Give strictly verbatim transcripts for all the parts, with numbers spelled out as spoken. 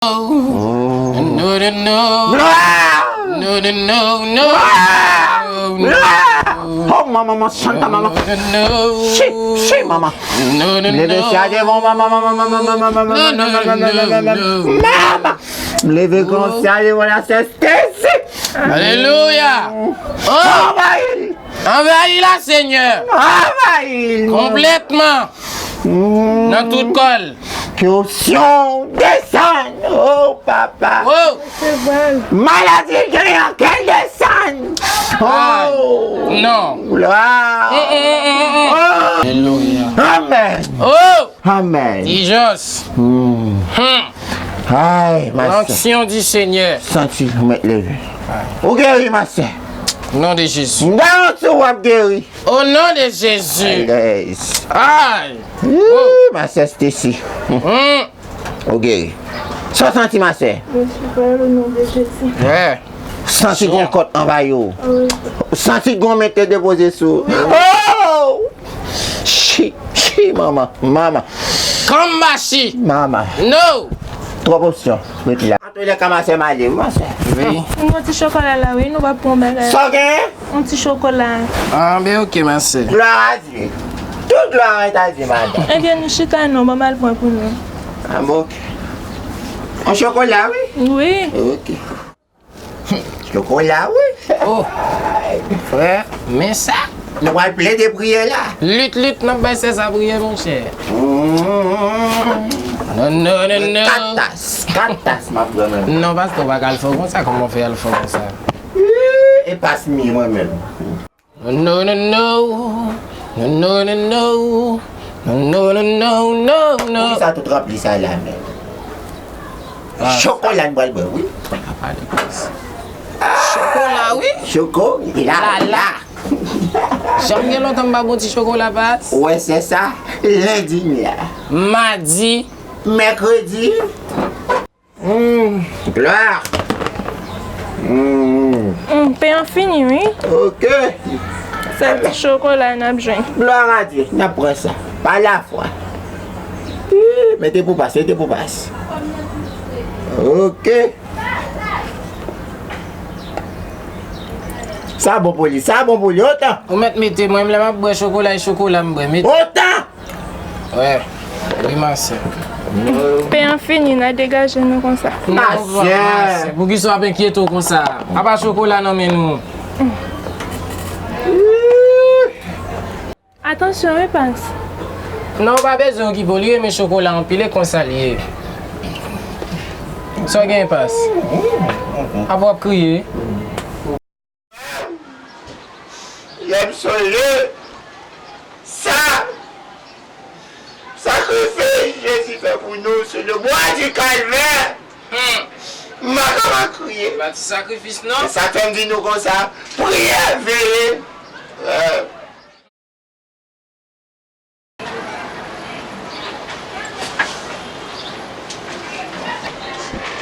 No, no, no. Glwa! No, no, no, no. Glwa! Glwa! Oh, mama, mama, santa, mama. No, no, no. Shi, shi, mama. No, no, no. Leve sya devan, mama, mama, mama, mama, mama, mama, mama, mama, mama. Mama! Leve gran sya devan la sèstesi. Alelouya. Oh! Anvayi l. Anvayi la, Senyè. Anvayi l. Konplètman. Mm. Nan tout kò l. Ke onksyon desann. Oh, papa. Oh. Maladi genyen, ke l desann. Oh. Non. Glwa. Mm, mm, mm, mm, mm. Oh. Alelouya. Amen. Oh. Amen. Dijans. Hmm. Hmm. Ay, mastè. L'onction du Seigneur. Santi, ou mèt leve. Ou geri, mastè. Au nom de Jésus. M garanti w ap geri. Au nom de Jésus. Alèz. Ay. Ih, mastè Stacy. Hmm. Ou geri. Sa w santi, mastè? Mwen sou pral, au nom de Jésus. Santi gon kòt anba yo. Wi. Santi gon men te depoze sou. Wi. Oh! Shi, shi, mama, mama. Kanmashi. Mama. No. Twòp opsyon. Mete la. Antouka, mastè, m ale, wi, mastè. Wi. Yon ti chokola la, wi, nou pa pran bagay. Sa w genyen? Yon ti chokola. Ah, ben, ok, mèsi. Glwa a Dye. Tout glwa rete a Dye, madanm. Ebyen, nou chita non, ban m al pran pou nou. Ah, bon, ok. Yon chokola, wi? Wi. Ok. Chokola, wi. Oh, frè, men sa. Nou pral plede priye la. Lit, lit, n ap bay sè sa priye, monchè. Mm. Non, non, non, non. Kat tas, kat tas, m ap pran menm. Non, pastè, w pa ka al fò konsa, kòman w fè al fò konsa? Ih, e pas mi, mwen menm. No, no, no. No, no, no, no. No, no, no, no, no, no. Poukisa tout ranpli sa la menm? Ah. Chokola n pral bwè, wi. Pa pale konsa. Chokola, wi. Choko, la, la, la. Janm gen lontan m pa bwè ti chokola, pas. Ou wè, se sa. Lendi m la. Madi. Mèkredi. Mm, glwa. Mm. Mm, pen an fini, wi. Ok. Sèl ti chokola n ap jwenn. Glwa a Dye, n ap pran sa. Pa lafwa. Ih, mete pou pas, mete pou pas. Ok. Sa bon pou li, sa bon pou li, otan. Ou mèt mete, mwen, lè m ap bwè chokola, e chokola m bwè. Mete. Otan! Wè, wi, masè. Pen an fini, n a degaje nou konsa. Non, masè. Masè, poukisa w ap enkyete w konsa? Apa chokola nan men nou? Atansyon, wi, pas. Non, ou pa bezwen okipe w, li renmen chokola anpil, e konsa l ye. Sa w gen, pas? Apa w ap kriye? Lè m sonje sa, sakrifis Jezi fè pou nou sou le bois du Calvaire, hmm, m pa ka pa kriye. Pa ti sakrifis, non? Se sa k fè m di nou konsa, priye, veye.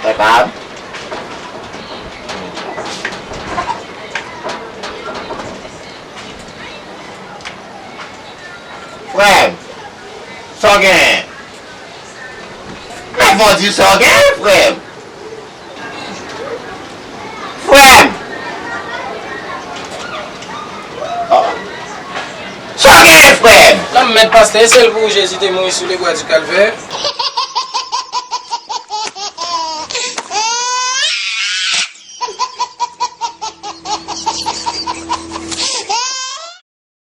Frè pa m. Frè m, sa w genyen? Mèt fò di sa w genyen, frè m. Frè m! Oh. Sa w genyen, frè m? Lanmèd, pastè, e sèl pou ou Jezi te mouri sou le bois du Calvaire?